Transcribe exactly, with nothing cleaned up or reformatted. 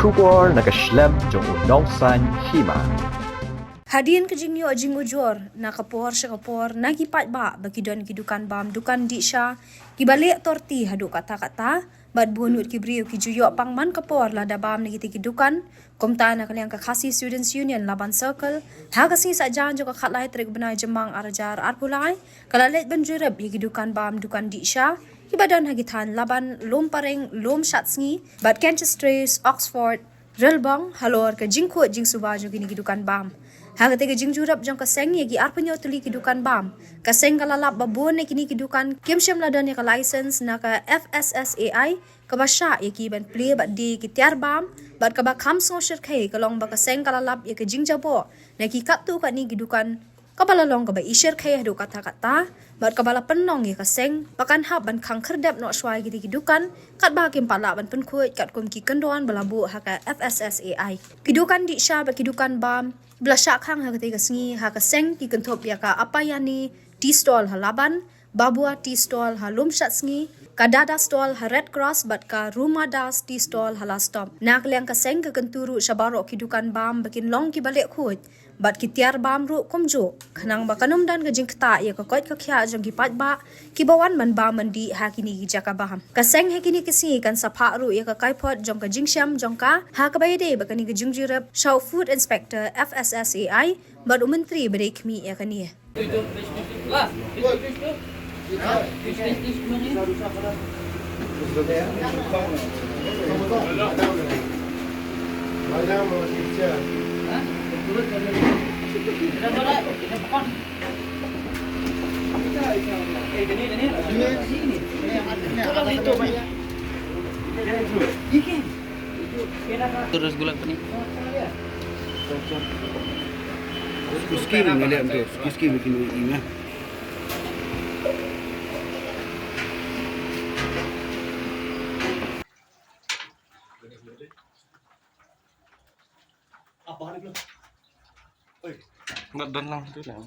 Khubor na ka shlem jong u nongsaiñ hima. Hadien ka jingïoh jingujor na ka por sha ka por na ki paidbah ba ki don ki dukan bam dukan dih sha kiba leh torti haduh katta katta, bad bun ngut ki briew ki ju ïoh pang man ka por lada bam na kitei ki dukan. Kumta na ka liang ka Khasi Students Union Laban Circle, ha ka sngi Saitjaiñ jong ka khatlai tarik bnai Jymmang arhajar arphew lai, ka la leit ban jurip ïa ki dukan bam dukan dih sha kiba don ha ki thaiñ Laban, Lum Pareng, Lum Shatsngi bad Canchestres, Oxford, Relbong, halor ka jingkhuid jingsuba jong kine ki dukan bam. Ha katei ka jingjurip jong ka seng ïa ki arphew hynñiew tylli ki dukan bam, ka seng ka la lap ba bun na kine ki dukan kim shym la don ïa ka license na ka F S S A I, kaba shah ïa ki ban plie bad die ki tiar bam, bad kaba kham sngewshyrkhei ka long ba ka seng ka la lap ïa ka jingjaboh na ki katto katne ki dukan, kaba la long kaba ishyrkhei haduh katta katta, bad kaba la pynlong ïa ka seng ba kan hap ban khang khyrdep noh shuwa ïa kitei ki dukan katba kim pat lah ban pynkhuid katkum ki kyndon ba la buh ha ka F S S A I. Ki dukan dih sha bad ki dukan bam ba la shah khang ha katei ka sngi ha ka seng ki kynthup ïa ka Apayani Tea Stall ha Laban, Babua Tea Stall ha Lum Shatsngi, ka Dada Stall ha Red Cross bad ka Ruma Das Tea Stall ha Lastop. Na ka liang ka seng ka kyntu ruh sha baroh ki dukan bam ba kin long kiba leh khuid bad ki tiar bam ruh kumjuh, khnang ba kan ym don ka jingktah ïa ka koit ka khiah jong ki paidbah kiba wan ban bam ban dih ha kine ki jaka bam. Ka seng ha kine ki sngi kan sa phah ruh ïa ka kaiphod jong ka jingshem jong ka ha kaba ïadei bad kane ka jingjurip sha u Food Inspector F S S A I bad u Myntri ba dei khmih ïa kane. Terus gulak pening. Skim ni lihat tu, skim ni kena ini. Ngat dalam tu lah.